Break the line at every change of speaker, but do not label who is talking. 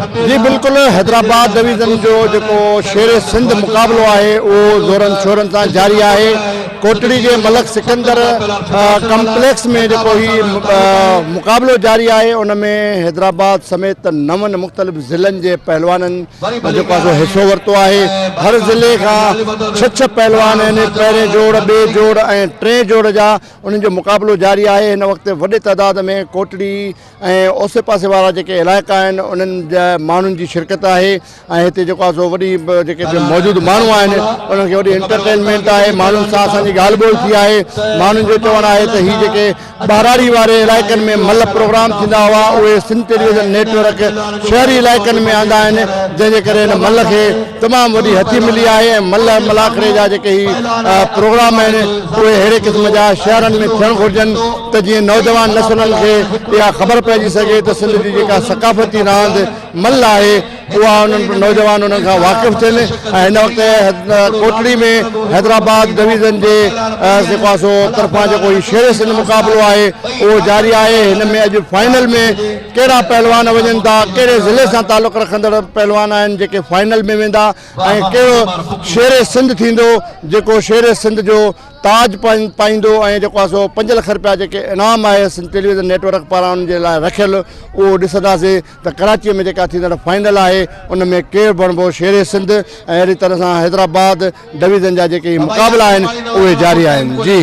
جي بلڪل حيدرآباد ڊويزن جو جيڪو شير سنڌ مقابلو آهي اهو زورن شورن سان جاري آهي ڪوٽڙي جي ملڪ سڪندر ڪمپليڪس ۾ جيڪو هي مقابلو جاري آهي ان ۾ حيدرآباد سميت نون مختلف ضلعن جي پهلوانن جيڪو آهي سو حصو ورتو آهي هر ضلعي کان ڇهه ڇهه پهلوان آهن پهرين جوڙ ٻي جوڙ ۽ ٽئين جوڙ جا انهن جو مقابلو جاري آهي هن وقت وڏي تعداد ۾ ڪوٽڙي ۽ اوسي پاسي وارا جيڪي علائقا آهن انهن جا ماڻهن جي شرڪت آهي ۽ هتي جيڪو آهي سو وڏي جيڪي هتي موجود ماڻهو آهن انهن کي وڏي انٽرٽينمينٽ آهي ماڻهن سان اسان جي ڳالهه ٻولهه ٿي آهي ماڻهن جو چوڻ آهي ته هي جيڪي ٻهراڙي واري علائقن ۾ ملهه پروگرام ٿيندا هئا اهي سنڌ ٽيليويزن نيٽ ورڪ شهري علائقن ۾ آندا آهن جنهن جي ڪري هن ملهه کي تمام وڏي هٿي ملي آهي ۽ ملهه ملاکڙي جا جيڪي هي پروگرام آهن اهي اهڙي قسم جا شهرن ۾ ٿيڻ گهرجن ته جيئن نوجوان نسلن کي اها خبر پئجي سگهي ته سنڌ جي جيڪا ثقافتي راند ملهه آهي اها انهن نوجوان انهن کان واقف ٿين ۽ هن وقت ڪوٽڙي ۾ حيدرآباد ڊويزن جي جيڪو آهي سو طرفان جيڪو هي شير سنڌ مقابلو آهي اهو جاري آهي هن ۾ اڄ فائنل ۾ ڪهڙا پهلوان وڃن ٿا، ڪهڙي ضلعي سان تعلق رکندڙ پهلوان آهن جيڪي فائنل ۾ ويندا ۽ ڪهڙو شير سنڌ ٿيندو جيڪو شير سنڌ جو تاج پائيندو ۽ جيڪو آهي سو 5 لک رپيا جيڪي انعام آهي سنڌ ٽيليويزن نيٽ ورڪ پاران ان جي لاء رکيل اهو ڏسنداسين ته ڪراچي ۾ جيڪا ٿيندڙ فائنل آهي ان ۾ ڪير بڻبو شير سنڌ ۽ اهڙي طرح سان حيدرآباد ڊويزن جا جيڪي مقابلا آهن اهي جاري آهن جي.